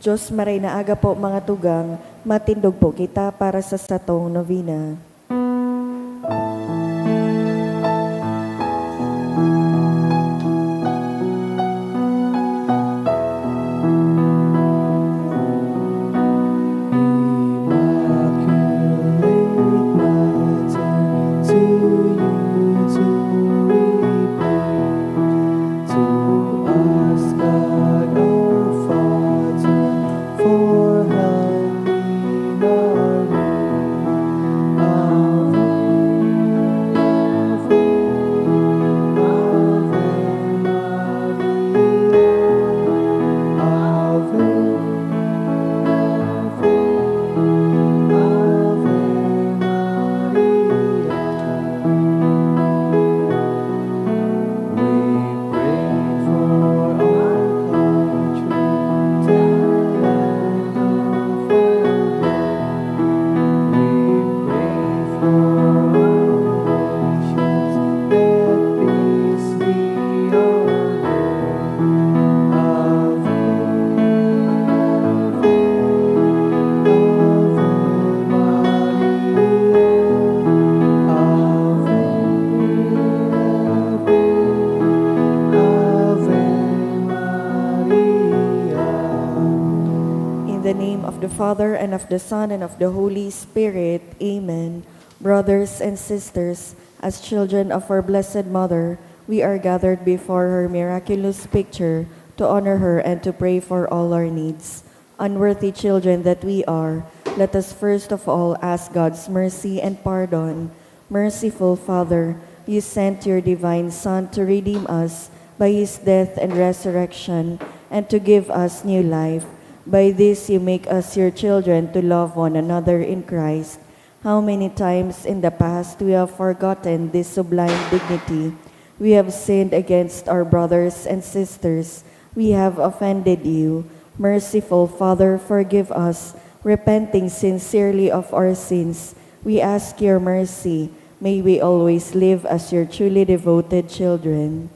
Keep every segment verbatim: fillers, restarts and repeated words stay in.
Diyos, maray na aga po, mga tugang, matindog po kita para sa satong novena. Immaculate Mother, to you do we pray. To us, God our Father, for help in our need. Ave, Ave, Ave Maria. Ave, Ave, Ave Maria. We pray for our country, the land of our Lord. We pray for our nations, let peace be our Ave, Ave, Ave Maria. Ave, Ave, Ave Maria. In the name of the Father, and of the Son, and of the Holy Spirit. Amen. Brothers and sisters, as children of our Blessed Mother, we are gathered before her miraculous picture to honor her and to pray for all our needs. Unworthy children that we are, let us first of all ask God's mercy and pardon. Merciful Father, you sent your divine Son to redeem us by his death and resurrection, and to give us new life. By this you make us your children to love one another in Christ. How many times in the past we have forgotten this sublime dignity? We have sinned against our brothers and sisters. We have offended you. Merciful Father, forgive us. Repenting sincerely of our sins, we ask your mercy. May we always live as your truly devoted children.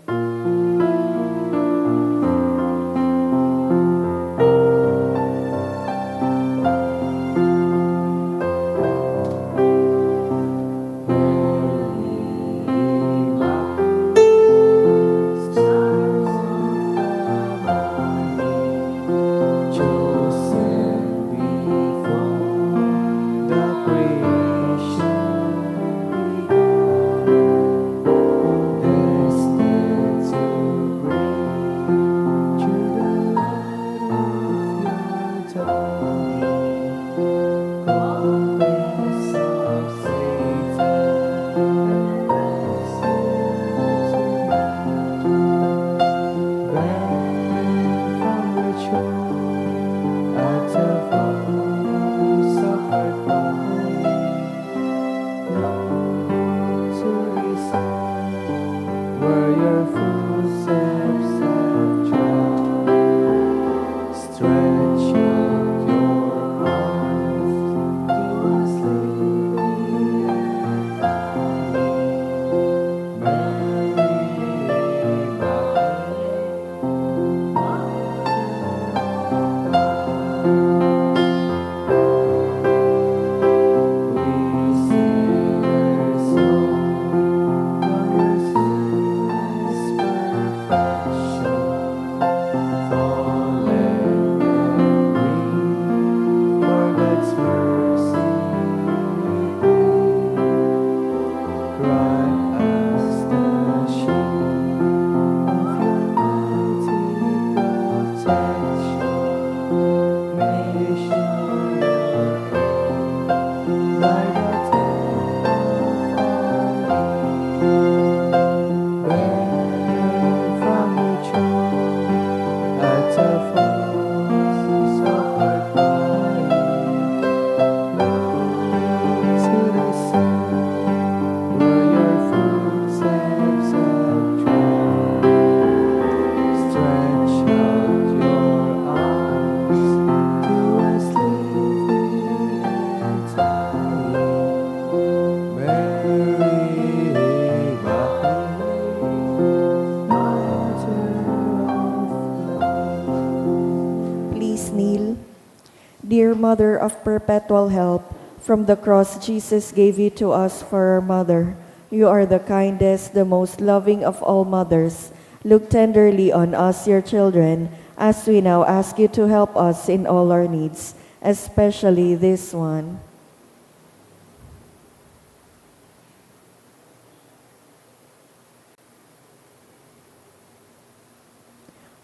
Mother of perpetual help, from the cross Jesus gave you to us for our mother. You are the kindest, the most loving of all mothers. Look tenderly on us, your children, as we now ask you to help us in all our needs, especially this one.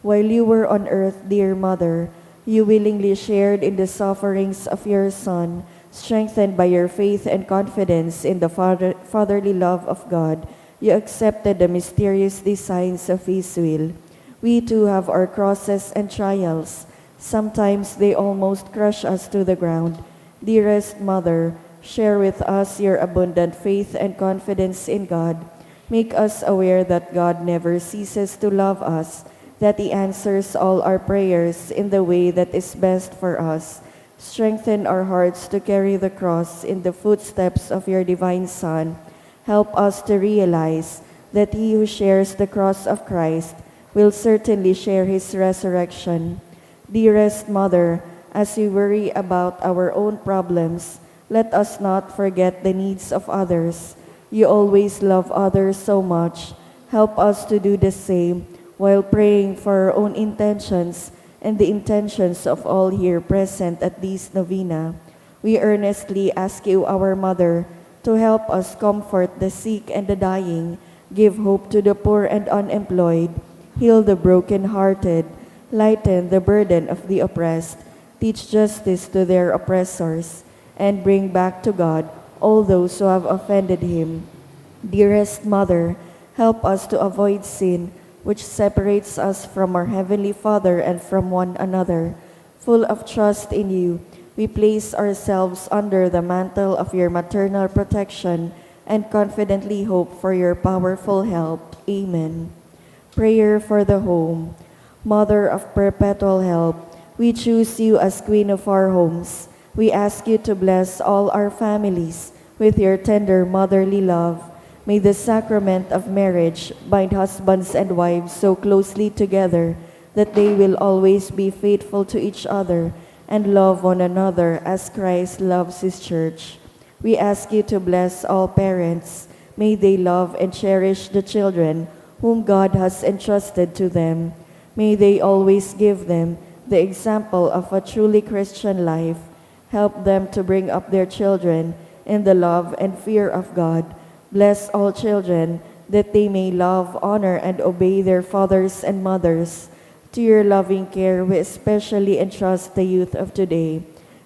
While you were on earth, dear mother, you willingly shared in the sufferings of your son, strengthened by your faith and confidence in the father-, fatherly love of God. You accepted the mysterious designs of his will. We too have our crosses and trials. Sometimes they almost crush us to the ground. Dearest mother, share with us your abundant faith and confidence in God. Make us aware that God never ceases to love us, that He answers all our prayers in the way that is best for us. Strengthen our hearts to carry the cross in the footsteps of your divine Son. Help us to realize that he who shares the cross of Christ will certainly share his resurrection. Dearest Mother, as we worry about our own problems, let us not forget the needs of others. You always love others so much. Help us to do the same while praying for our own intentions and the intentions of all here present at this novena. We earnestly ask you, our Mother, to help us comfort the sick and the dying, give hope to the poor and unemployed, heal the brokenhearted, lighten the burden of the oppressed, teach justice to their oppressors, and bring back to God all those who have offended him. Dearest Mother, help us to avoid sin, which separates us from our Heavenly Father and from one another. Full of trust in you, we place ourselves under the mantle of your maternal protection and confidently hope for your powerful help. Amen. Prayer for the home. Mother of perpetual help, we choose you as Queen of our homes. We ask you to bless all our families with your tender motherly love. May the sacrament of marriage bind husbands and wives so closely together that they will always be faithful to each other and love one another as Christ loves his church. We ask you to bless all parents. May they love and cherish the children whom God has entrusted to them. May they always give them the example of a truly Christian life. Help them to bring up their children in the love and fear of God. Bless all children that they may love, honor, and obey their fathers and mothers. To your loving care, we especially entrust the youth of today.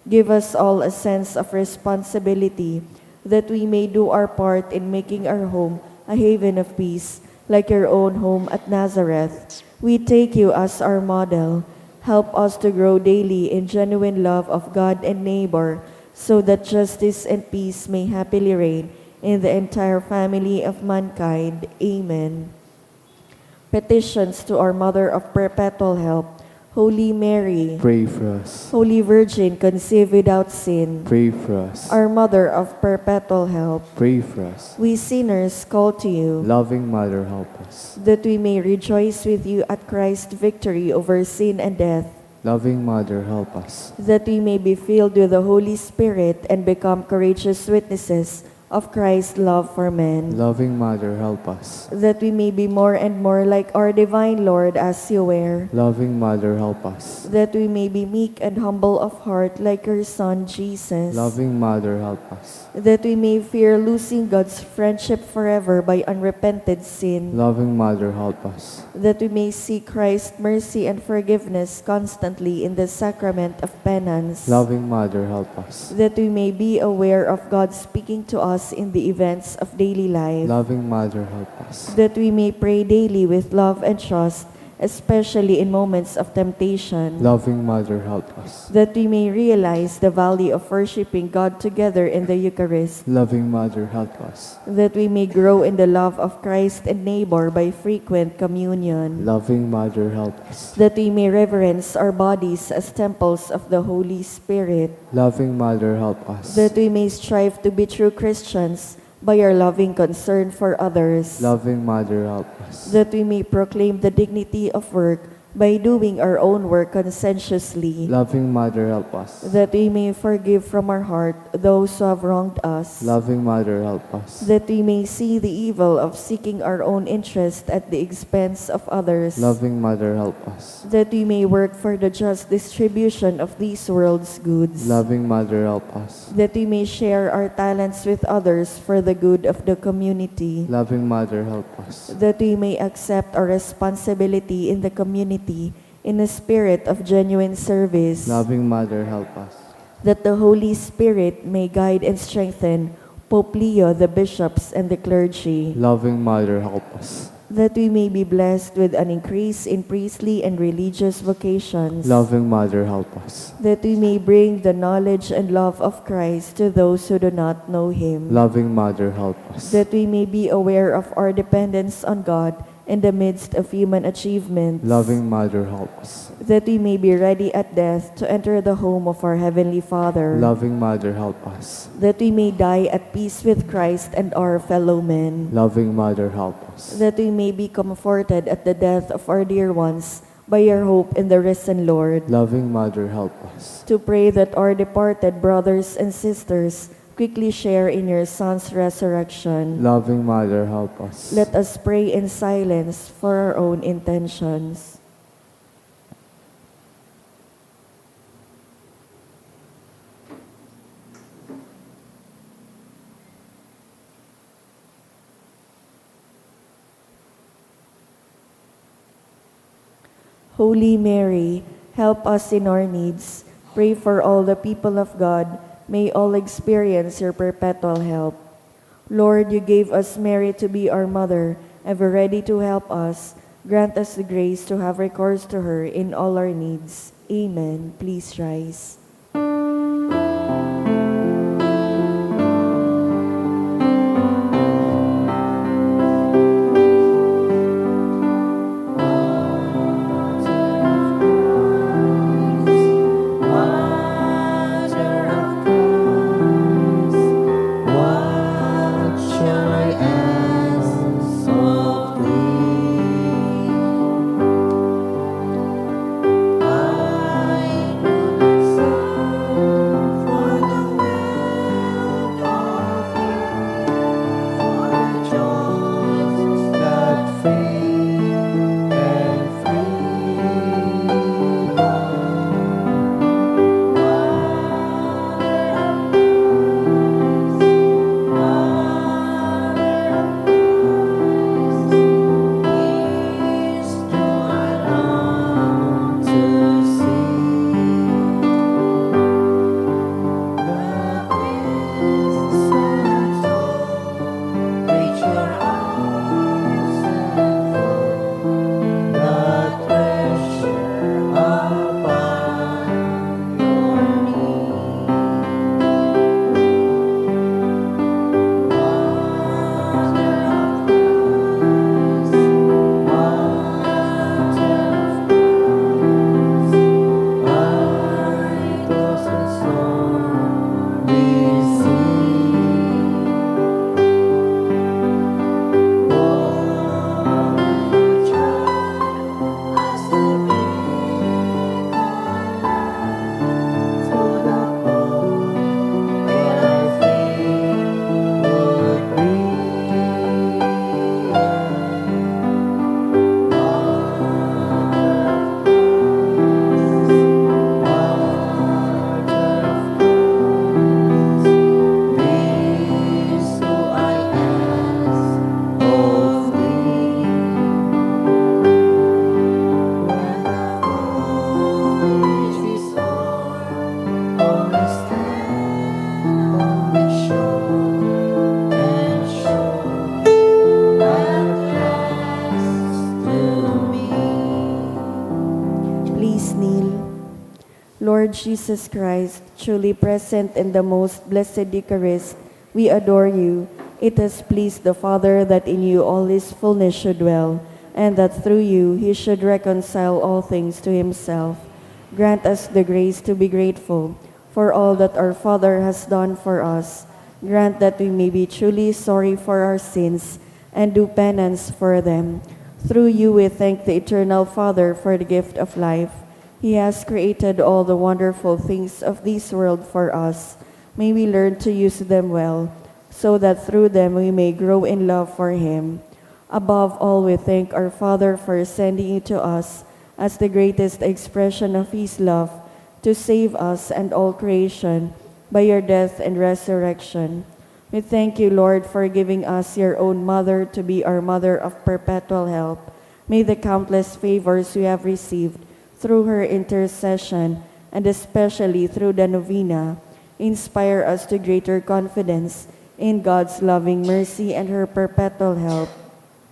Give us all a sense of responsibility that we may do our part in making our home a haven of peace, like your own home at Nazareth. We take you as our model. Help us to grow daily in genuine love of God and neighbor, so that justice and peace may happily reign in the entire family of mankind. Amen. Petitions to our Mother of Perpetual Help. Holy Mary, pray for us. Holy Virgin conceived without sin, pray for us. Our Mother of Perpetual Help, pray for us. We sinners call to you, loving Mother, help us. That we may rejoice with you at Christ's victory over sin and death. Loving Mother, help us. That we may be filled with the Holy Spirit and become courageous witnesses of Christ's love for men. Loving Mother, help us. That we may be more and more like our divine Lord as you were. Loving Mother, help us. That we may be meek and humble of heart like your Son, Jesus. Loving Mother, help us. That we may fear losing God's friendship forever by unrepented sin. Loving Mother, help us. That we may seek Christ's mercy and forgiveness constantly in the sacrament of penance. Loving Mother, help us. That we may be aware of God speaking to us in the events of daily life. Loving Mother, help us. That we may pray daily with love and trust, especially in moments of temptation. Loving Mother, help us. That we may realize the value of worshiping God together in the Eucharist. Loving Mother, help us. That we may grow in the love of Christ and neighbor by frequent communion. Loving Mother, help us. That we may reverence our bodies as temples of the Holy Spirit. Loving Mother, help us. That we may strive to be true Christians by our loving concern for others. Loving Mother, help us. That we may proclaim the dignity of work by doing our own work conscientiously, Loving Mother, help us. That we may forgive from our heart those who have wronged us, Loving Mother, help us. That we may see the evil of seeking our own interest at the expense of others, Loving Mother, help us. That we may work for the just distribution of this world's goods, Loving Mother, help us. That we may share our talents with others for the good of the community, Loving Mother, help us. That we may accept our responsibility in the community in a spirit of genuine service, Loving Mother, help us. That the Holy Spirit may guide and strengthen Pope Leo, the bishops, and the clergy, Loving Mother, help us. That we may be blessed with an increase in priestly and religious vocations, Loving Mother, help us. That we may bring the knowledge and love of Christ to those who do not know Him, Loving Mother, help us. That we may be aware of our dependence on God in the midst of human achievements, Loving Mother, help us. That we may be ready at death to enter the home of our Heavenly Father, Loving Mother, help us. That we may die at peace with Christ and our fellow men, Loving Mother, help us. That we may be comforted at the death of our dear ones by your hope in the risen Lord, Loving Mother, help us. To pray that our departed brothers and sisters quickly share in your Son's resurrection, Loving Mother, help us. Let us pray in silence for our own intentions. Holy Mary, help us in our needs. Pray for all the people of God. May all experience your perpetual help. Lord, you gave us Mary to be our mother, ever ready to help us. Grant us the grace to have recourse to her in all our needs. Amen. Please rise. Please kneel. Lord Jesus Christ, truly present in the most blessed Eucharist, we adore you. It has pleased the Father that in you all his fullness should dwell, and that through you he should reconcile all things to himself. Grant us the grace to be grateful for all that our Father has done for us. Grant that we may be truly sorry for our sins and do penance for them. Through you we thank the Eternal Father for the gift of life. He has created all the wonderful things of this world for us. May we learn to use them well, so that through them we may grow in love for Him. Above all, we thank our Father for sending you to us as the greatest expression of His love to save us and all creation by your death and resurrection. We thank you, Lord, for giving us your own Mother to be our Mother of perpetual help. May the countless favors we have received through her intercession, and especially through the novena, inspire us to greater confidence in God's loving mercy and her perpetual help.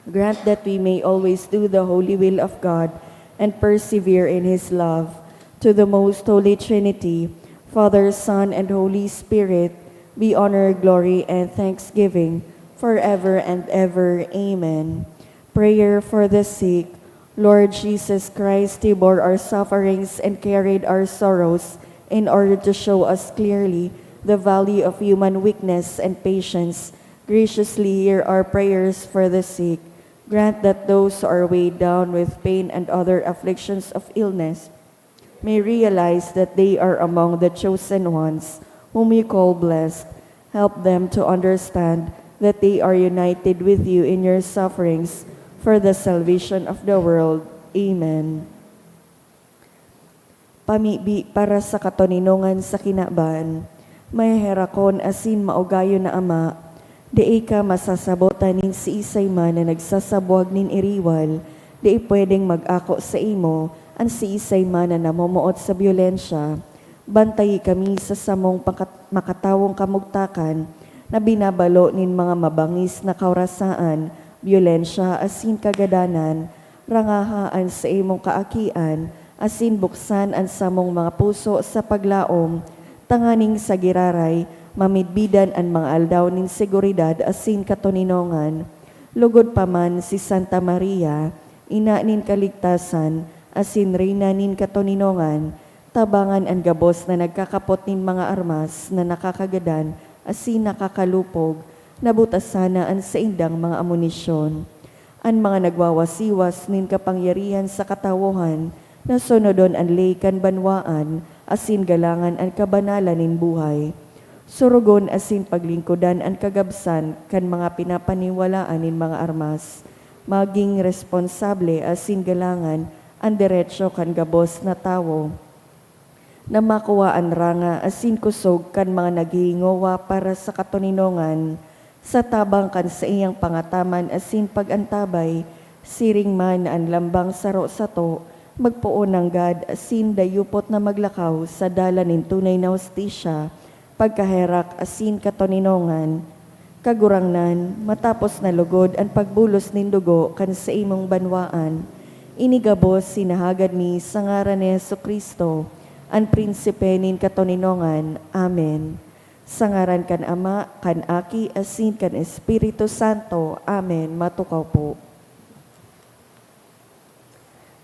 Grant that we may always do the holy will of God and persevere in His love. To the Most Holy Trinity, Father, Son, and Holy Spirit, be honor, glory, and thanksgiving forever and ever. Amen. Prayer for the sick. Lord Jesus Christ, you bore our sufferings and carried our sorrows in order to show us clearly the value of human weakness and patience. Graciously hear our prayers for the sick. Grant that those who are weighed down with pain and other afflictions of illness may realize that they are among the chosen ones, whom you call blessed. Help them to understand that they are united with you in your sufferings for the salvation of the world. Amen. Pamibi para sa katoninongan sa kinaban. Maheherakon asin maugayon na Ama, dai ka masasabotan nin siisay man na nagsasabwag nin iriwal, dai pwedeng mag-ako saimo an siisay man na namomoot sa byolensya. Bantayi kami sa samong pakat-, makatawong kamugtakan na binabalo nin mga mabangis na kaurasaan, byolensya asin kagadanan. Rangaha an saimong kaakian asin buksan an samong mga puso sa paglaom, tanganing sa giraray mamidbidan an mga aldaw nin seguridad asin katoninongan. Lugod pa man si Santa Maria, Ina nin Kaligtasan asin Reyna nin Katoninongan, tabangan an gabos na nagkakapot nin mga armas na nakakagadan asin nakakalupog, nabutasan na an saindang mga amunisyon. An mga nagwawasiwas nin kapangyarihan sa katawohan na sunodon an ley kan banwaan asin galangan an kabanalan nin buhay. Sorogon asin paglingkodan an kagabsan kan mga pinapaniwalaan nin mga armas. Maging responsable asin galangan an derecho kan gabos na tawo na makuha an ranga asin kusog kan mga naghihingowa para sa katoninongan. Sa tabang kan saiyang pangataman asin pag-antabay, siring man na an lambang saro sato magpoon nanggad asin dayupot na maglakaw sa dalan nin tunay na hustisya, pagkaherak asin katoninongan. Kagurangnan, matapos na lugod an pagbulos nin dugo kan saimong banwaan, ini gabos sinahagad mi sa ngaran ni Jesu-Cristo, an Prinsipe nin katoninongan. Amen. Sa ngaran kan Ama, kan Aki, asin kan Espiritu Santo. Amen. Matukaw po.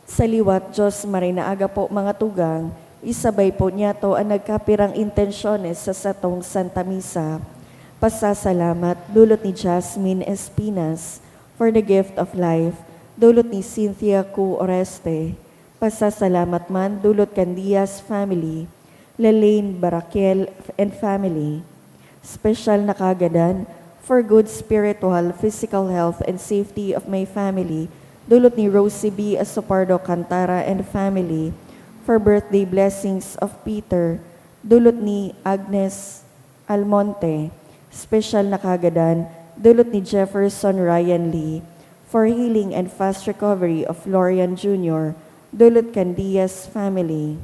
Sa liwat, Diyos, maray na aga po, mga tugang, isabay po niyato an nagkapirang intensyones sa satong Santa Misa. Pasasalamat, dulot ni Jasmine Espinas, for the gift of life, dulot ni Cynthia Cu Oreste. Pasasalamat man, dulot kan Diaz family, Lelaine Baraquiel and family. Special na kagadan, for good spiritual, physical health and safety of my family, dulot ni Rosie B Asopardo Cantara and family, for birthday blessings of Peter, dulot ni Agnes Almonte. Special na kagadan, dulot ni Jefferson Ryan Lee, for healing and fast recovery of Florian Junior, dulot kan Diaz family.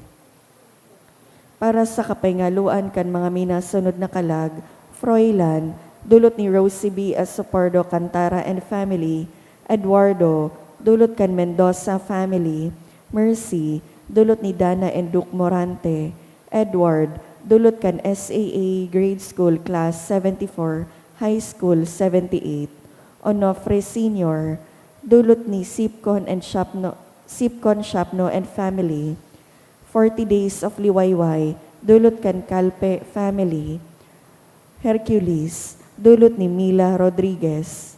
Para sa kapahingaloan kan mga minasunod na kalag, Froilan, dulot ni Rosie B Asopardo Cantara and family, Eduardo, dulot kan Mendoza family, Mercy, dulot ni Dana and Duke Morante, Edward, dulot kan S A A Grade School Class seventy-four, High School seventy-eight, Onofre Senior, dulot ni Sipcon and Shapno, Sipcon Shapno and family, Forty Days of Liwayway, dulot kan Calpe family, Hercules, dulot ni Mila Rodriguez.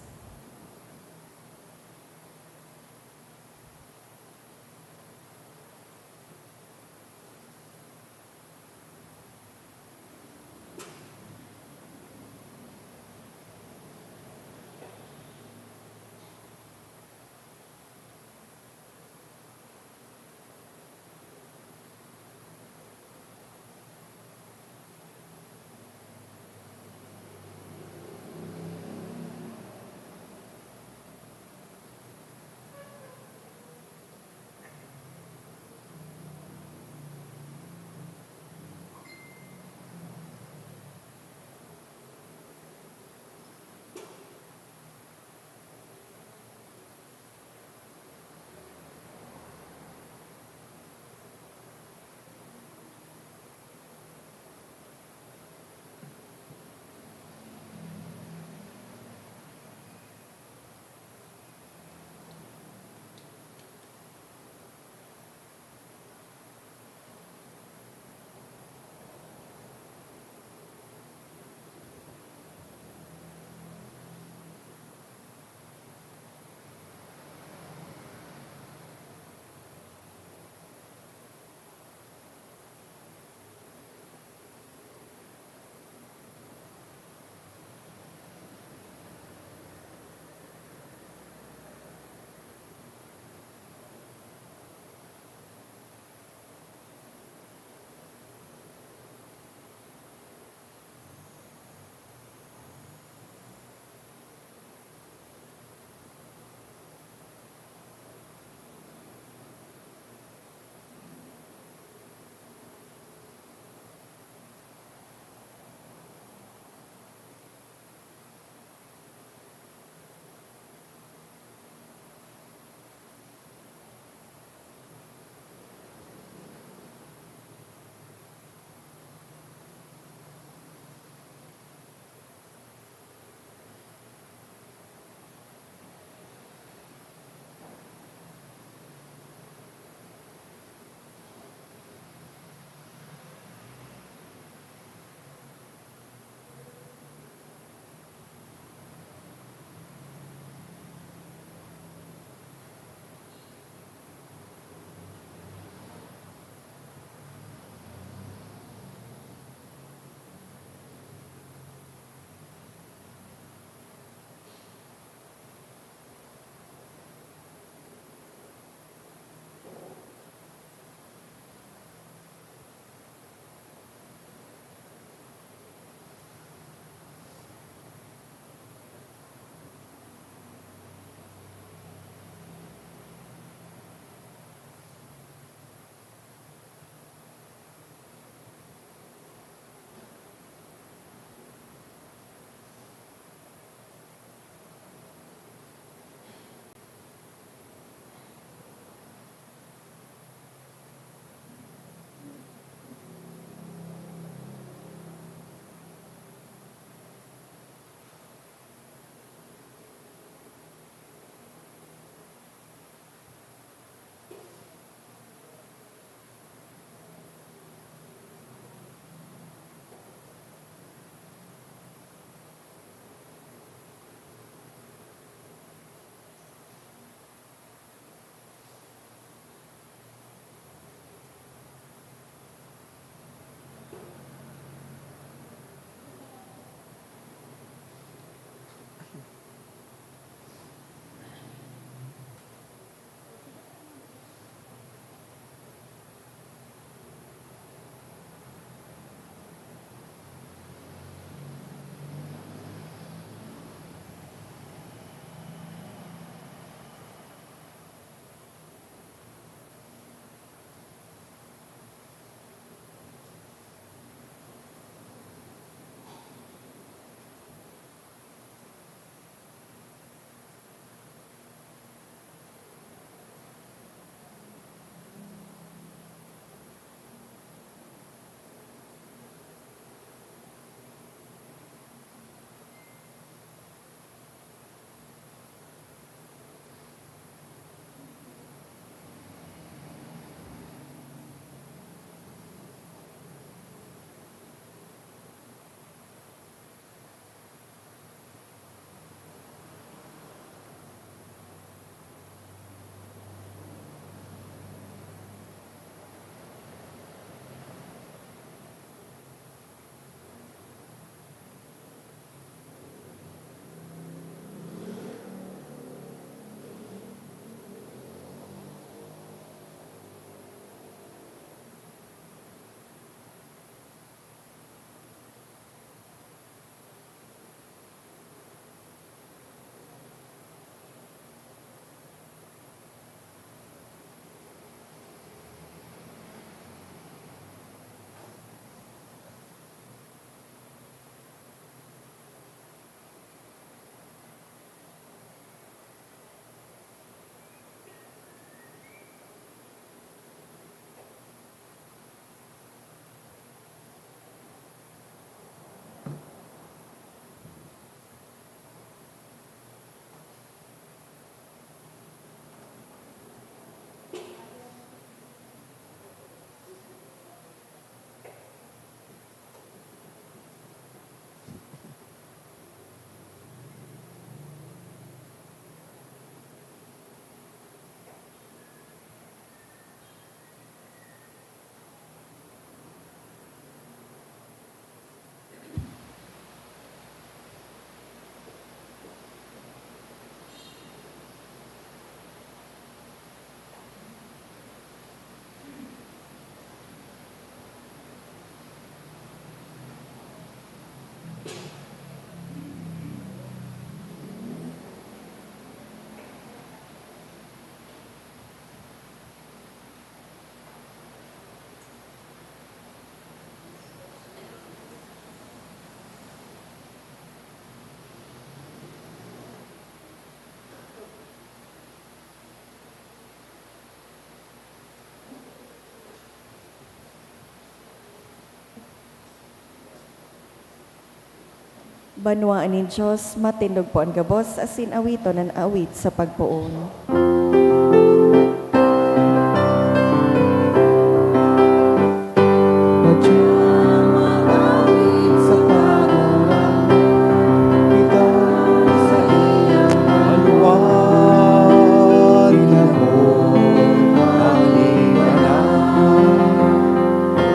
Banwaan nin Dios, matindog po an gabos, asin awiton an awit sa pagpoon.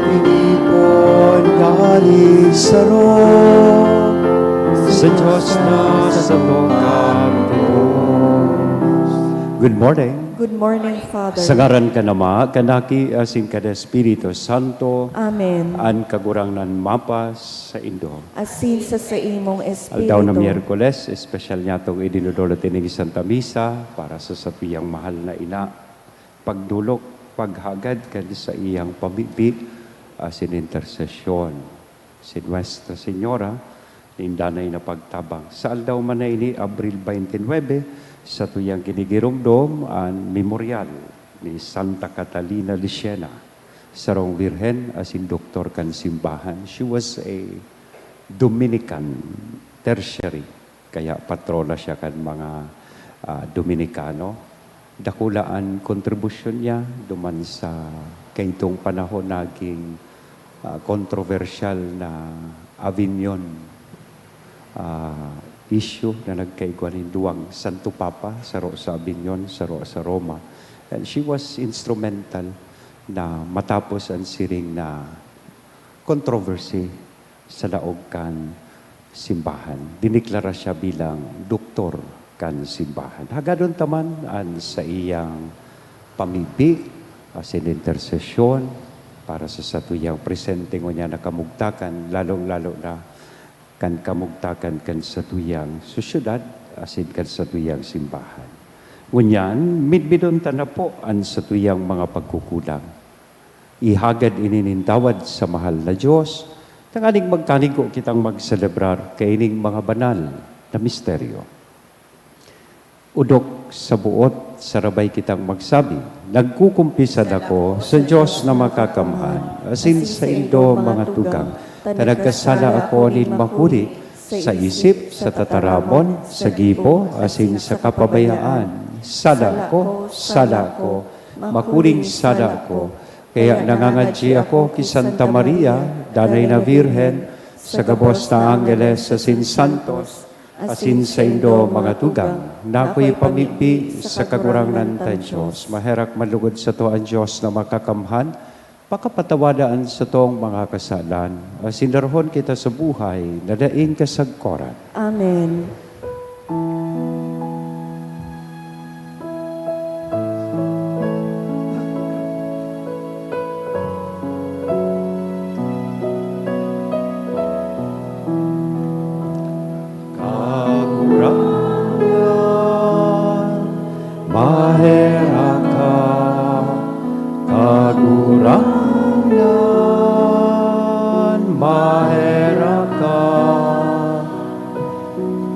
Tinipon hali saro sa Dios na satong Kagurangnan. Good morning. Good morning, Father. Sa ngaran kan Ama, kan Aki, asin kan Espiritu Santo. Amen. An Kagurangnan mapas saindo. Asin sa saimong espiritu. Aldaw na Miyerkules, espesyal niyatong idinodolot ining Santa Misa para sa satuyang mahal na ina. Pagdolok, paghagad kan saiyang pamibi asin intersesyon. Si Nuestra Señora, nin danay na pagtabang. Sa aldaw man na ini, Abril twenty-nine, satuyang ginigiromdom an memoryal ni Santa Catalina de Siena, sarong birhen asin doktor kan simbahan. She was a Dominican tertiary, kaya patrona siya kan mga, ah, Dominikano. Dakula an kontribusyon niya duman sa kaidtong panahon naging, ah, kontrobersyal na Avignon, ah, issue na nagkaigwa nin duwang Santo Papa, saro sa Avignon, saro sa Roma. And she was instrumental na matapos an siring na controversy sa laog kan simbahan. Diniklara siya bilang doktor kan simbahan. Hagadon ta man an saiyang pamibi asin intersesyon para sa satuyang presente ngunyan na kamugtakan, lalong-lalo na kan kamugtakan kan satuyang sosyedad asin kan satuyang simbahan. Ngunyan, midbidon ta na po an satuyang mga pagkukulang. Ihagad ini nin tawad sa mahal na Dios, tanganing magkanigo kitang magselebrar kaining mga banal na misteryo. Odok sa buot, sarabay kitang magsabi, "Nagkukumpisal ako sa Dios na makakamhan, asin saindo, mga tugang, ta nagkasala ako nin mahuli sa isip, sa tataramon, sa gibo, asin sa kapabayaan. Sala ko, sala ko, makuring sala ko." Kaya nangangadyi ako ki Santa Maria, danay na Birhen, sa gabos na anggeles asin santos, asin saindo, mga tugang, na ako'y pamibi sa Kagurangnan ta Dios. Maherak manlugod sato an Dios na makakamhan, pakapatawada an satong mga kasalan, asin darahon kita sa buhay na daing kasagkoran. Amen. Kagurangnan, maherak ka. Kagurangnan, maherak ka.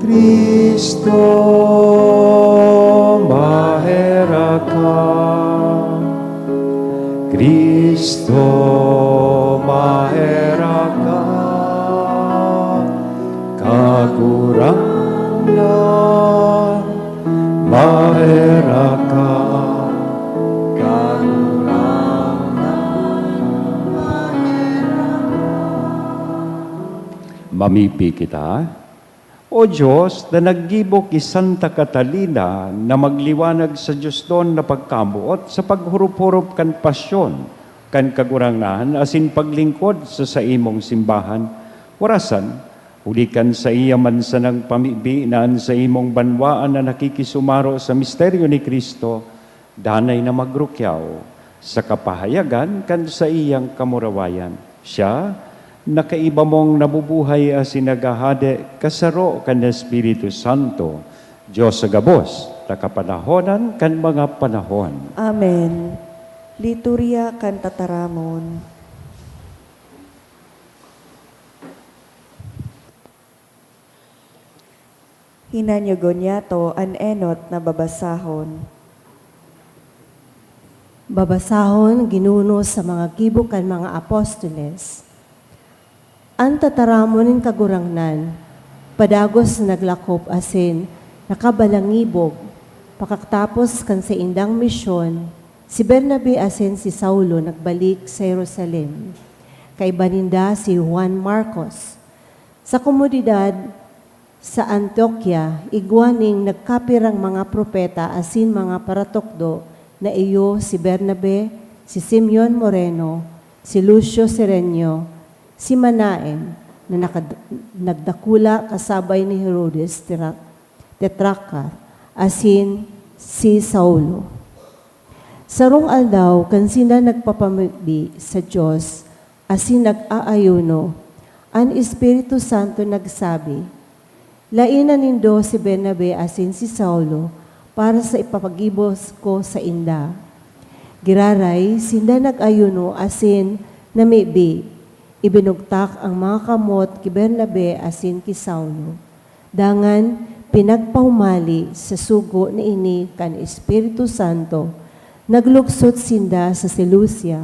Cristo, maherak ka. Cristo, maherak ka. Kagurangnan, maherak ka. Kagurangnan, maherak ka. Mamibi kita. O Dios, na naggibo ki Santa Catalina na magliwanag sa diosnon na pagkamoot sa paghurup-hurup kan pasyon kan Kagurangnan asin paglingkod sa saimong simbahan, warasan, huli kan saiya man sanang pamibi na an saimong banwaan na nakikisumaro sa misteryo ni Cristo, danay na magrukyaw sa kapahayagan kan saiyang kamurawayan. Siya, na kaiba mong nabubuhay asin naghahade kasaro kan Espiritu Santo, Dios sa gabos, na kapanahonan kan mga panahon. Amen. Liturya kan Tataramon. Hinanyugon niyato an enot na babasahon. Babasahon ginuno sa mga gibo kan mga apostoles. An tataramon nin Kagurangnan, Padagos na naglakop asin nakabalangibog. Pakatapos kan saindang misyon, si Bernabe asin si Saulo nagbalik sa Jerusalem. Kaiba ninda si Juan Marcos. Sa komunidad sa Antioquia, igwa nin nagkapirang mga propeta asin mga paratukdo na iyo si Bernabe, si Simeon Moreno, si Lucio Cirenio, si Manaen na nakad-, nagdakula kasabay ni Herodes Tira-, Tetrarca, asin si Saulo. Sarong aldaw, kan sinda nagpapamibi sa Dios asin nag-aayuno, an Espiritu Santo nagsabi, "Laena nindo si Bernabe asin si Saulo para sa ipapaggibo ko sainda." Giraray, sinda nag-ayuno asin namibi. Ibinugtak an mga kamot ki Bernabe asin ki Saulo. Dangan, pinagpahumali sa sugo na ini kan Espiritu Santo, naglugsot sinda sa Seleucia,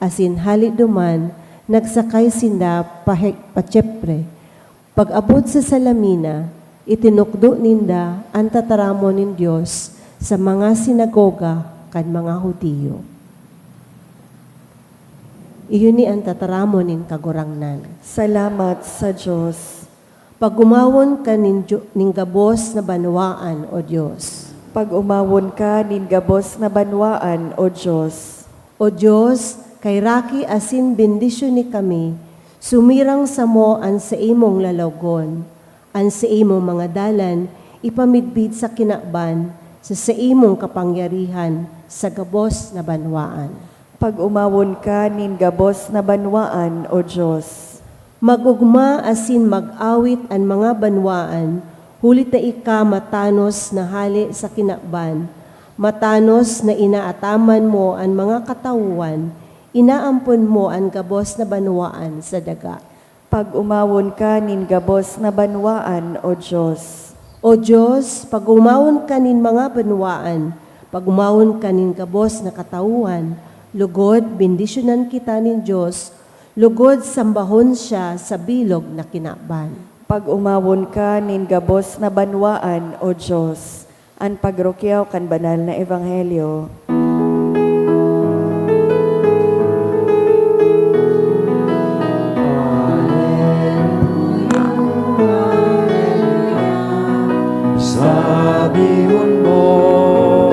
asin hale duman, nagsakay sinda pa He-, pa Chipre. Pag-abot sa Salamina, itinukdo ninda an tataramon nin Dios sa mga sinagoga kan mga Judio. Iyo ni an tataramon nin Kagurangnan. Salamat sa Dios. Pag-omawon ka nin Diyo-, nin gabos na banwaan, O Dios. Pag-omawon ka nin gabos na banwaan, O Dios. O Dios, kaheraki asin bendisyoni kami, sumirang samo an saimong lalawogon, an saimong mga dalan ipamidbid sa kinaban sa saimong kapangyarihan sa gabos na banwaan. Pag-omawon ka nin gabos na banwaan, O Dios. Mag-ogma asin mag-awit an mga banwaan, huli ta ika matanos na hale sa kinaban, matanos na inaataman mo an mga katawoan, inaampon mo an gabos na banwaan sa daga. Pag-omawon ka nin gabos na banwaan, O Dios. O Dios, pag-omawon ka nin mga banwaan, pag-omawon ka nin gabos na katawoan, lugod bendisyonan kita nin Dios, lugod sambahon siya sa bilog na kinaban. Pag-omawon ka nin gabos na banwaan, O Dios. An pagrukyaw kan banal na ebanghelyo. Sabihon mo,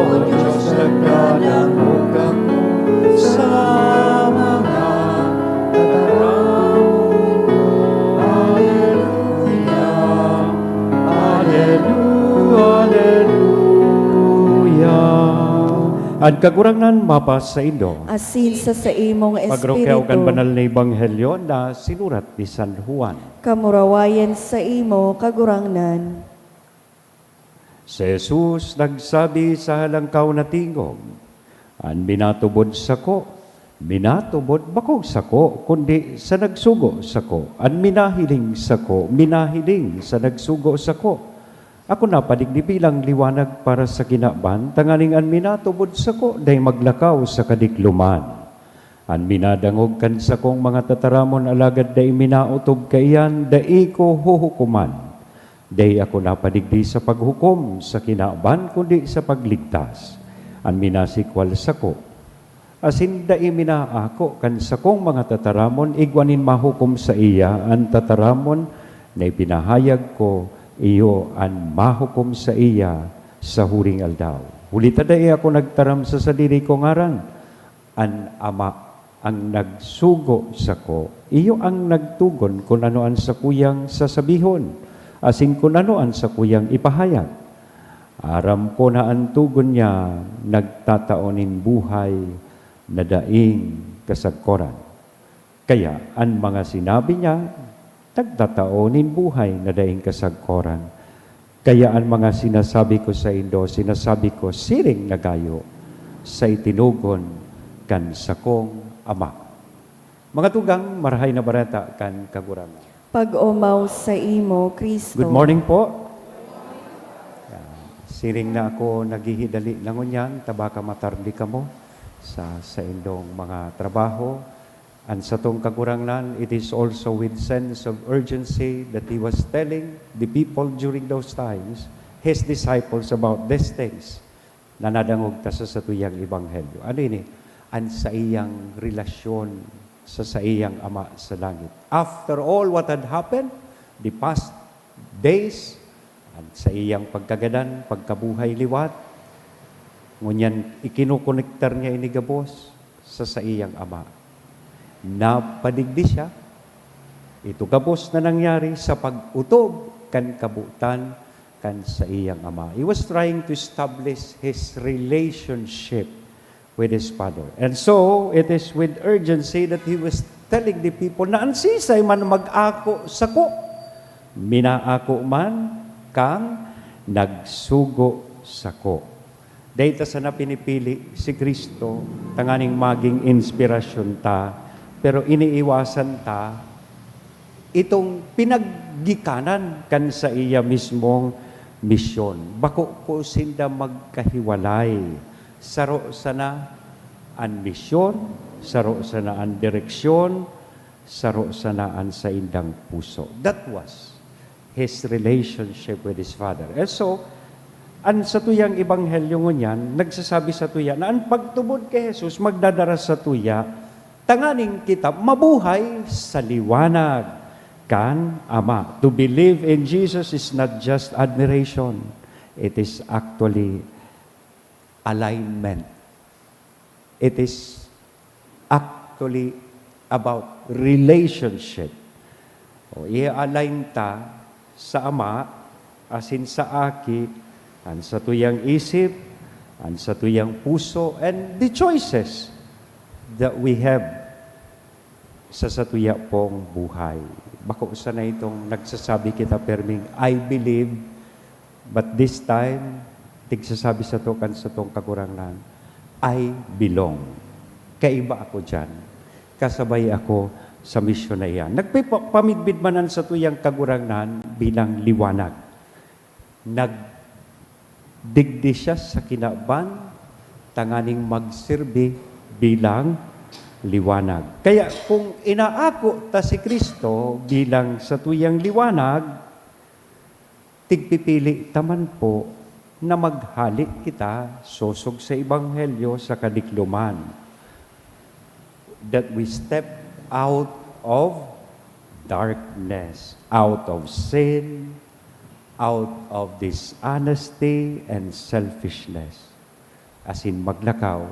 O Diyos, nagdadangog ako sa mga tataramon mo. Aleluya, aleluya, aleluya. An Kagurangnan mapasaindo. Asin sa saimong Pagrukyaw kan espiritu. Banal na Ebanghelyo na sinurat ni San Juan. Kamurawayan saimo, Kagurangnan. Si Jesus nagsabi sa halangkaw na tingog, "An minatubod sako, minatubod bakong sako, kundi sa nagsugo sako. An minahiling sako, minahiling sa nagsugo sako." Ako napadigdi bilang liwanag para sa kinaban, tanganing an minatubod sako dai maglakaw sa kadikloman. An minadangog kan sakong mga tataramon alagad dai minaotob kaiyan, dai ko huhukoman. Dai ako napadigdi sa paghukom sa kinaban, kundi sa pagligtas. An minasikwal sako, asin dai minaako kan sakong mga tataramon, igwa nin mahukom saiya. An tataramon na ipinahayag ko, iyo an mahukom saiya sa huring aldaw. Huli ta dai ako nagtaram sa sadiri ko ngaran, an Ama an nagsugo sako. Iyo an nagtogon kun ano an sakuyang sasabihon, asin kun ano an sakuyang ipahayag. Aram ko na an togon niya nagtatao nin buhay na daing kasagkoran. Kaya an mga sinabi niya nagtatao nin buhay na daing kasagkoran. Kaya an mga sinasabi ko saindo, sinasabi ko siring na gayo sa itinugon kan sakong Ama. Mga tugang, Marahay na Bareta kan Kagurangnan. Pag-omaw saimo, Cristo. Good morning po. Ah, siring na ako naghihidali na ngunyan, ta baka matarde kamo sa saindong mga trabaho. An satong Kagurangnan, it is also with sense of urgency that he was telling the people during those times, his disciples, about these things na nadangog ta sa satuyang ebanghelyo. Ano ini? An saiyang relasyon sa saiyang Ama sa langit. After all what had happened, the past days, an saiyang pagkagadan, pagkabuhay liwat, ngunyan ikinukonektar niya ini gabos sa saiyang Ama. Napadigdi siya. Ito gabos na nangyari sa pag-otob kan kabotan kan saiyang Ama. He was trying to establish his relationship with his Father. And so, it is with urgency that he was telling the people na an sisay man mag-ako sako, minaako man kan nagsugo sako. Dai ta sana pinipili si Cristo tanganing magin inspirasyon ta, pero iniiwasan ta itong pinaggikanan kan saiya mismong misyon. Bako ko sinda magkahiwalay. Saro sana an misyon, saro sana an direksyon, saro sana an saindang puso. That was his relationship with his Father. And so, an satuyang ebanghelyo ngunyan, nagsasabi satuya na an pagtubod ki Jesus magdadara satuya tanganing kita mabuhay sa liwanag kan Ama. To believe in Jesus is not just admiration. It is actually alignment. It is actually about relationship. O, i-align ta sa Ama asin sa Aki an satuyang isip, an satuyang puso, and the choices that we have sa satuya pong buhay. Bako sana itong nagsasabi kita perming, "I believe," but this time, tigsasabi sato kan satong Kagurangnan, "I belong." Kaiba ako diyan. Kasabay ako sa misyon na iyan. Nagpipa-, pamidbid man an satuyang Kagurangnan bilang liwanag. Nagdigdi siya sa kinaban tanganing magsirbi bilang liwanag. Kaya kung inaako ta si Cristo bilang satuyang liwanag, tigpipili ta man po na maghale kita sosog sa ebanghelyo sa kadikloman, that we step out of darkness, out of sin, out of dishonesty and selfishness, asin maglakaw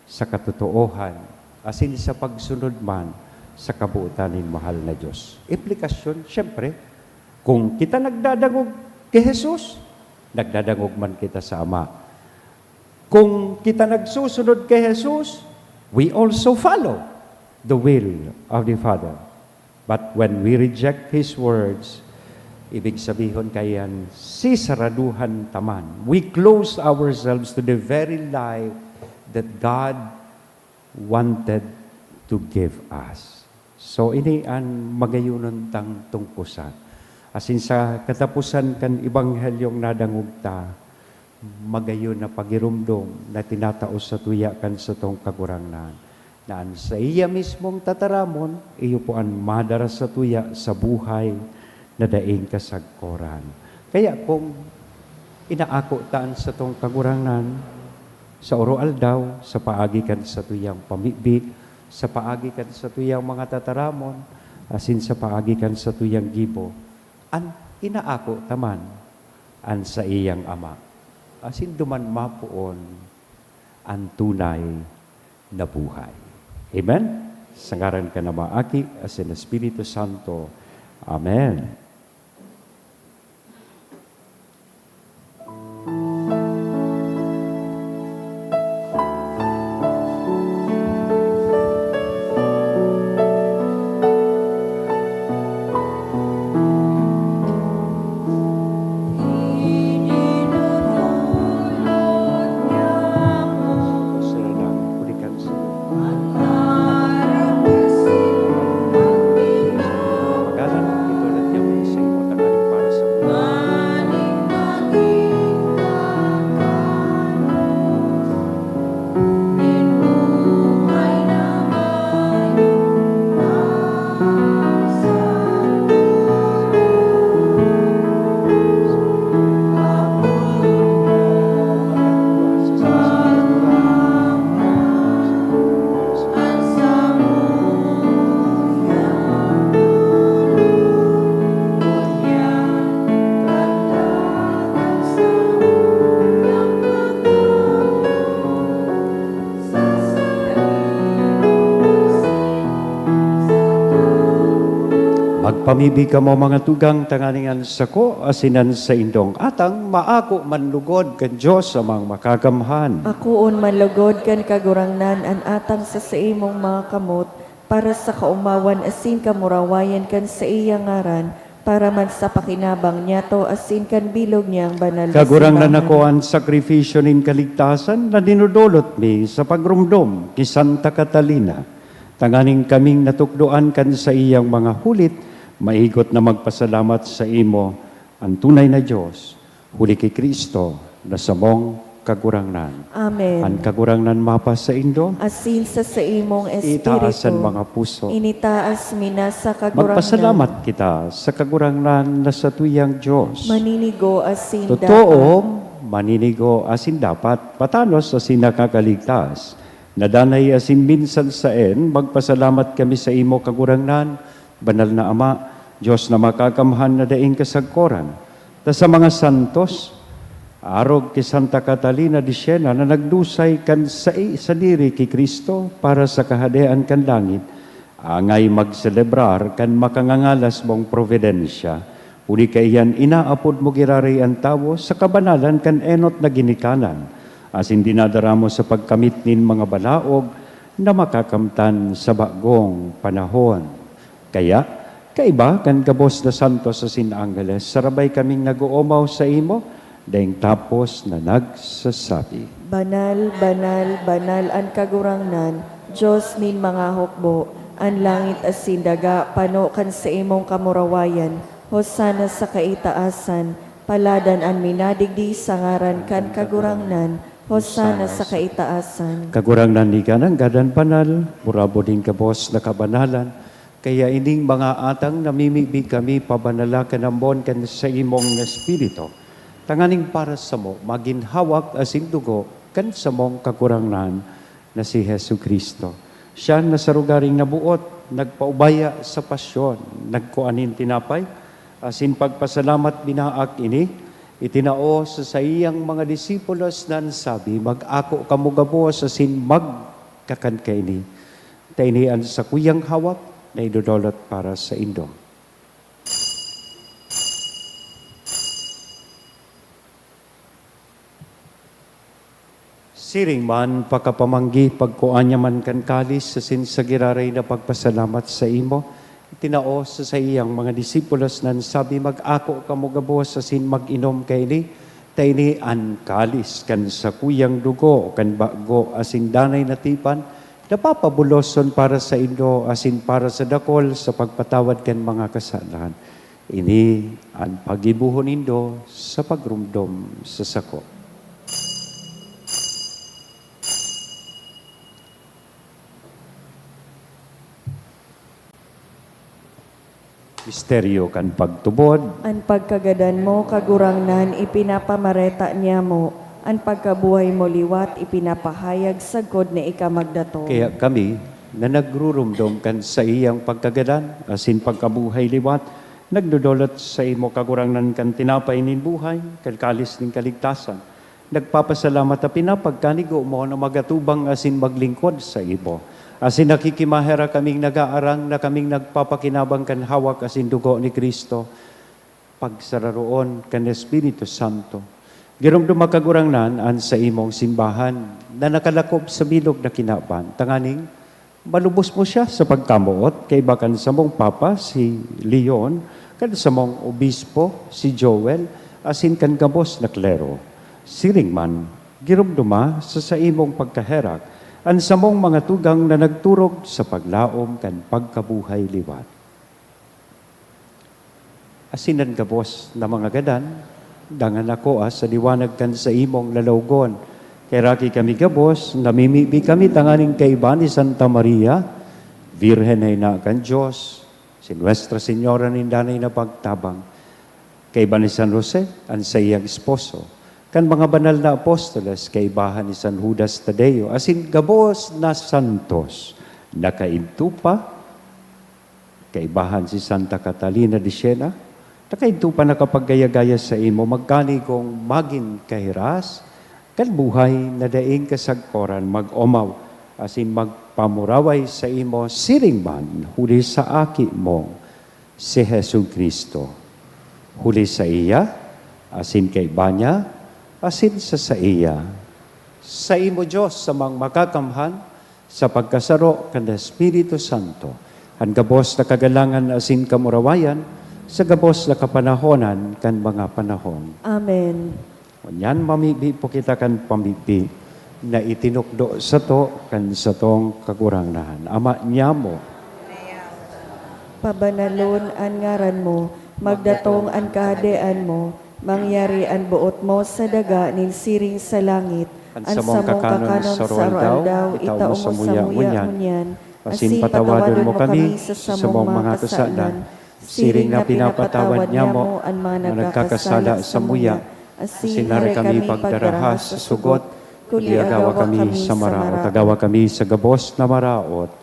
sa katotoohan, asin sa pagsunod man sa kabotan nin mahal na Dios. Implikasyon, siyempre, kung kita nagdadangog ki Jesus, nagdadangog man kita sa Ama. Kung kita nagsusunod ki Jesus, we also follow the will of the Father. But when we reject His words, ibig sabihon kaiyan, sisaraduhan ta man. We close ourselves to the very life that God wanted to give us. So, ini an magayonon tang tungkosan. Asin sa kataposan kan ebanghelyong nadangog ta, magayon na pagiromdom na tinatao satuya kan satong Kagurangnan, na an saiya mismong tataramon, iyo po an madara satuya sa buhay na daing kasagkoran. Kaya kung inaako ta an satong Kagurangnan sa oro-aldaw, sa paagi kan satuyang pamibi, sa paagi kan satuyang mga tataramon, asin sa paagi kan satuyang gibo, an inaako ta man an saiyang Ama, asin duman mapoon an tunay na buhay. Amen? Sa ngaran kan Ama, Aki, asin Espiritu Santo. Amen. Pamibi kamo, mga tugang, tanganing an sako asin an saindong atang maako man lugod kan Dios Amang Makakamhan. Akoon man lugod kan Kagurangnan an atang sa saimong mga kamot, para sa kaomawan asin kamurawayan kan saiyang ngaran, para man sa pakinabang niyato asin kan bilog niyang banal na Kagurangnan simbahan. Ako an sakripisyo nin kaligtasan na dinodolot mi sa pagromdom ki Santa Catalina. Tanganing kaming natukdoan kan saiyang mga hulit, maigot na magpasalamat saimo an tunay na Dios, huli ki Cristo na samong Kagurangnan. Amen. An Kagurangnan mapa saindo. Asin sa saimong Itaas an espiritu. Mga puso. Initaas mi na sa Kagurangnan. Magpasalamat kita sa Kagurangnan na satuyang Dios. Maninigo asin Totoo, dapat. Maninigo asin dapat, patanos asin nakakaligtas. Na danay asin minsan saen, magpasalamat kami saimo, Kagurangnan, Banal na Ama, Dios na Makakamhan na daing kasagkoran, ta sa mga santos, arog ki Santa Catalina de Siena na nagdusay kan sai-, sadiri ki Cristo para sa Kahadean kan langit, angay magselebrar kan makangangalas mong providensya. Huli kaiyan, inaapod mo giraray an tawo sa kabanalan kan enot na ginikanan, asin dinadara mo sa pagkamit nin mga balaog na makakamtan sa bagong panahon. Kaya, kaiba kan gabos na santos asin angheles, sarabay kaming nag-oomaw saimo, daing tapos na nagsasabi, "Banal, banal, banal an Kagurangnan, Dios nin mga hukbo. An langit asin daga pano kan saimong kamurawayan. Hosana sa kaitaasan. Paladan an minadigdi sa ngaran kan Kagurangnan. Hosana sa kaitaasan." Kagurangnan, ika nanggad an banal, burabod nin gabos na kabanalan. Kaya ining mga atang namimibi kami, pabanala kan ambon kan saimong Espiritu, tanganing para samo magin hawak asin dugo kan samong Kagurangnan na si Jesu-Cristo. Siya na sa rogaring naboot, nagpaubaya sa pasyon, nagkua nin tinapay, asin pagpasalamat binaak ini, itinao sa saiyang mga disipulos na nagsabi, "Mag-ako kamo gabos asin magkakan kaini." Ta ini an sakuyang hawak na idodolot para saindo. Siring man, pakapamanggi, pagkua niya man kan kalis asin sa giraray na pagpasalamat saimo, itinao sa saiyang mga disipulos na nagsabi, "Mag-ako kamo gabos asin mag-inom kaini." Ta ini an kalis kan sakuyang dugo kan bago asin danay na tipan, na papabuloson para saindo asin para sa dakol sa pagpatawad kan mga kasalan. Ini an paggibohon nindo sa pagromdom sa sako. Misteryo kan pagtubod. An pagkagadan mo, Kagurangnan, ipinapamareta niamo, an pagkabuhay mo liwat ipinapahayag sagkod na ika magdatong. Kaya kami, na nagruromdom kan saiyang pagkagadan asin pagkabuhay liwat, nagdodolot saimo, Kagurangnan, kan tinapay nin buhay, kan kalis nin kaligtasan. Nagpapasalamat ta pinapagkanigo mo na magatubang asin maglingkod saimo. Asin nakikimaherak kaming nagaarang na kaming nagpapakinabang kan hawak asin dugo ni Cristo, pagsararoon kan Espiritu Santo. Giromdoma, Kagurangnan, an saimong simbahan na nakalakop sa bilog na kinaban, tanganing malubos mo siya sa pagkamoot kaiba kan samong Papa, si Leon, kan samong Obispo, si Joel, asin kan gabos na klero. Siring man, giromdoma sa saimong pagkaherak an samong mga tugang na nagturog sa paglaom kan pagkabuhay liwat. Asin an gabos na mga gadan, dangan ako, ah, sa liwanag kan saimong lalawgon. Kaheraki kami gabos, namimibi kami tanganing kaiba ni Santa Maria, Birhen na Ina kan Dios, si Nuestra Señora nin Danay na Pagtabang, kaiba ni San Jose, an saiyang esposo, kan mga banal na apostoles, kaibahan ni San Judas Tadeo, asin gabos na santos, nakaidto pa, kaibahan si Santa Catalina de Siena, ta kaidto pa nakapaggaya-gaya saimo, magkanigong magin kahiras kan buhay na daing kasagkoran, mag-omaw asin magpamuraway saimo siring man huli sa Aki mo, si Jesu-Cristo. Huli saiya, asin kaiba niya, asin sa saiya, saimo, Dios, sa mga makakamhan, sa pagkasaro kan Espiritu Santo, an gabos na kagalangan asin kamurawayan, sa gabos na kapanahonan kan mga panahon. Amen. Ngunyan, mamibi po kita kan pamibi na itinukdo sato kan satong Kagurangnan. Ama niamo. Pabanalon an ngaran mo, magdatong an kahadean mo, mangyari an boot mo sa daga nin siring sa langit. An samong kakanon sa aroaldaw, itao mo samuya ngunyan. Asin patawadon mo kami sa samong mga kasalan, siring na pinapatawad niamo an mga nagkakasala samuya. Asin hare kami pagdaraha sa sugot, kundi agawa kami sa maraot. Agawa kami sa gabos na maraot.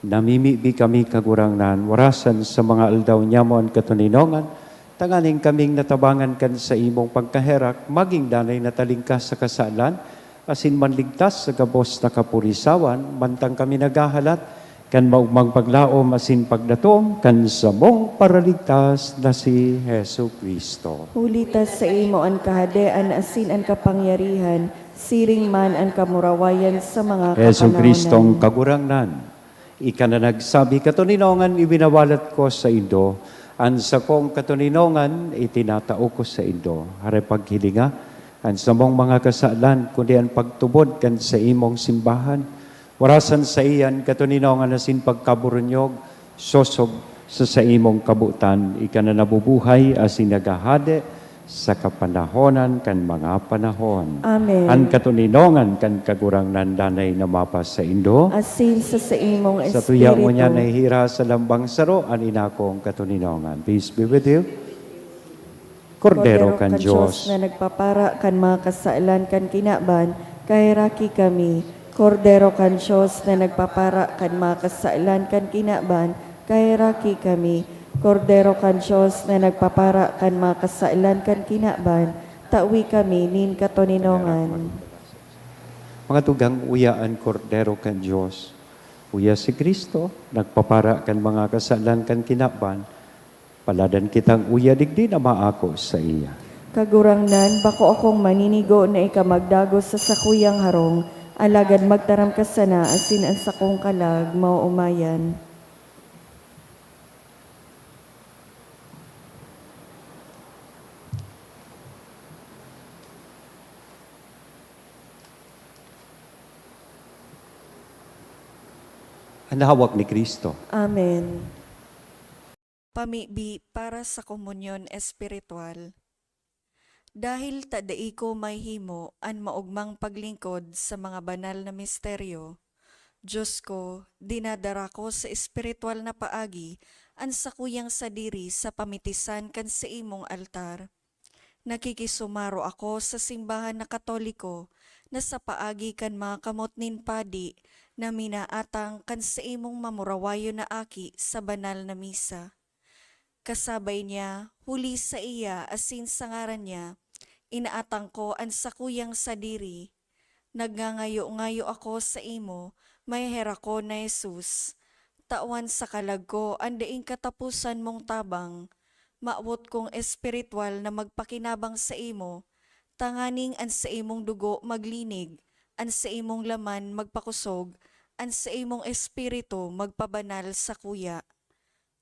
Namimibi kami, Kagurangnan, warasan sa mga aldaw niamo an katoninongan, tanganing kaming natabangan kan saimong pagkaherak, magin danay na talingkas sa kasalan, asin manligtas sa gabos na kapurisawan, mantang kami naghahalat kan maogmang paglaom asin pagdatom kan samong Paraligtas na si Jesu-Cristo. Huli ta saimo an kahadean asin an kapangyarihan, siring man an kamurawayan sa mga kapanahonan. Jesu-Cristong Kagurangnan, ika na nagsabi, "Katoninongan iwinawalat ko saindo, an sakong katoninongan itinatao ko saindo." Hare paghilinga an samong mga kasalan, kundi an pagtubod kan saimong simbahan. Warasan saiya an katoninongan asin pagkaburunyog, sosog sa saimong kabotan, ika na nabubuhay asin naghahade sa kapanahonan kan mga panahon. Amen. An katoninongan kan Kagurangnan danay na mapasaindo. Asin sa saimong espiritu. Sa tuya mo niya nahihira sa lambang saro an inakong katoninongan. Peace be with you. Kordero kan Dios na nagpapara kan mga kasalan kan kinaban, kaheraki kami. Kordero kan Dios na nagpapara kan mga kasalan kan kinaban, kaheraki kami. Kordero kan Dios na nagpapara kan mga kasalan kan kinaban, tawi kami nin katoninongan. Mga tugang, uya an Kordero kan Dios. Uya si Cristo, nagpapara kan mga kasalan kan kinaban. Paladan kitang uya digdi na maako saiya. Kagurangnan, bako akong maninigo na ika magdagos sa sakuyang harong, alagad magtaram ka sana asin an sakong kalag maoomayan. An hawak ni Cristo. Amen. Pamibi para sa komunyon espiritual. Dahil ta dai ko mahihimo an maogmang paglingkod sa mga banal na misteryo, Dios ko, dinadara ko sa espiritual na paagi an sakuyang sadiri sa pamitisan kan saimong altar. Nakikisumaro ako sa simbahan na Katoliko na sa paagi kan mga kamot nin padi na minaatang kan saimong mamurawayon na aki sa banal na misa. Kasabay niya, huli saiya asin sa ngaran niya, inaatang ko an sakuyang sadiri. Nagngangayo-ngayo ako saimo, maheherak ko na Jesus, tawan sa kalag ko an daing kataposan mong tabang. Mawot kong espiritual na magpakinabang saimo, tanganing an saimong dugo maglinig, an saimong laman magpakosog, an saimong espiritu magpabanal sakuya.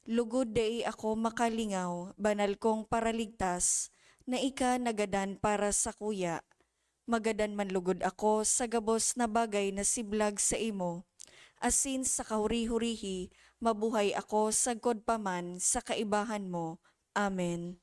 Lugod dai ako makalingaw, banal kong Paraligtas, na ika nagadan para sakuya. Magadan man lugod ako sa gabos na bagay na siblag saimo, asin sa kahuri-hurihi mabuhay ako sagkod pa man sa kaibahan mo. Amen.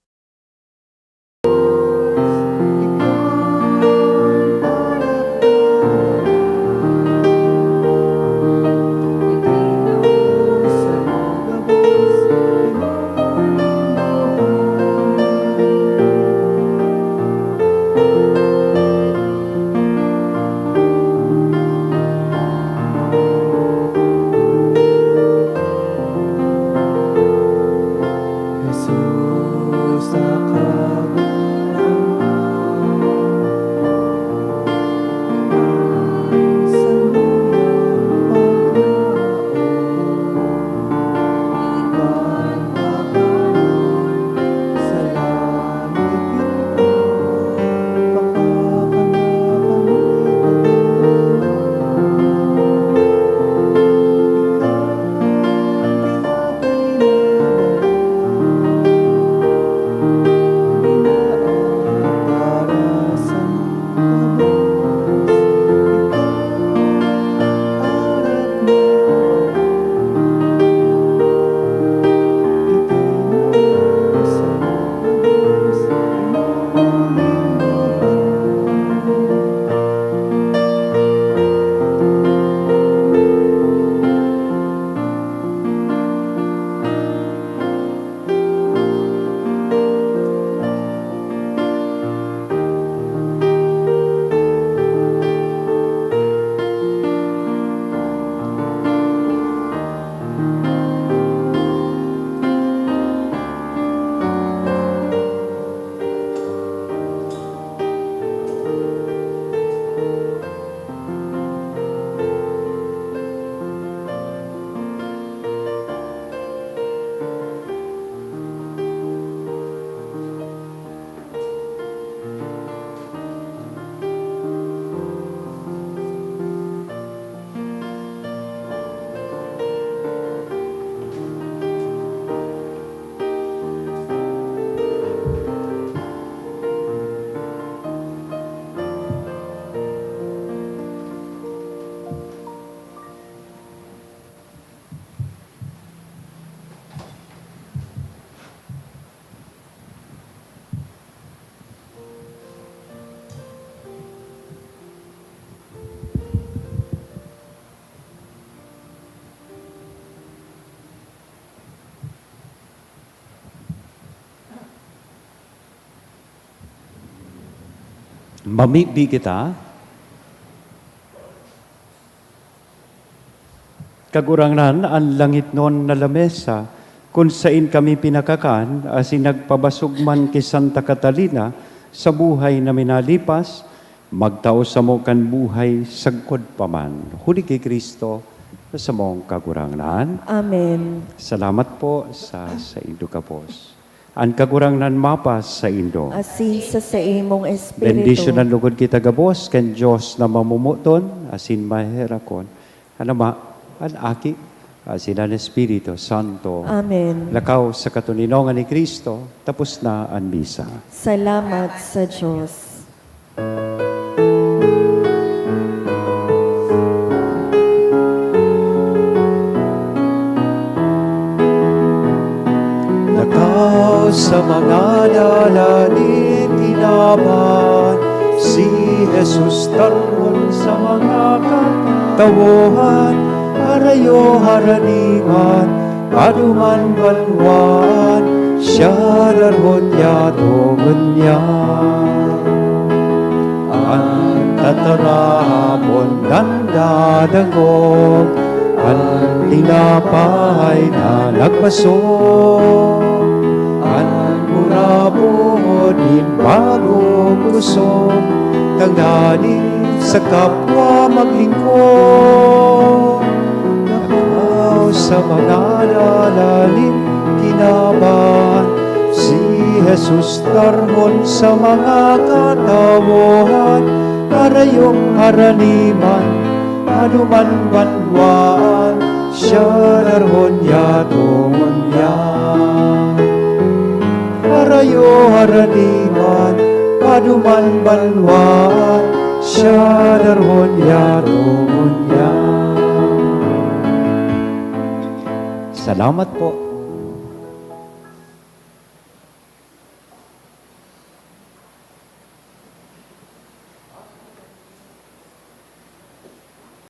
Jesus, Mamibi kita. Kagurangnan, an langitnon na lamesa kun saen kami pinakakan asin nagpabasog man ki Santa Catalina sa buhay na minalipas, magtao samo kan buhay sagkod pa man. Huli ki Cristo na samong Kagurangnan. Amen. Salamat po sa saindo gabos. An Kagurangnan mapasaindo. Asin sa saimong espiritu. Bendisyonan lugod kita gabos kan Dios na mamomoton asin maherakon, an Ama, an Aki, asin an Espiritu Santo. Amen. Lakaw sa katoninongan ni Cristo, tapos na an misa. Salamat sa Dios. Lakaw sa mga dala nin kinaban, si Jesus targon sa mga katawohan, harayo harani man, paduman banwaan, siya darhon yato ngunyan. An tatarahapon nandadangog, an tinapay na nagbasog, an murabod nin bagong busog, tanganing sa kapwa maglingkod. Lakaw sa mga dala nin kinaban, si Jesus targon sa mga katawohan, harayong harani man, paduman banwaan, siya darhon yato ngunyan. Harayo harani man, paduman banwaan, siya darhon yato ngunyan. Salamat po.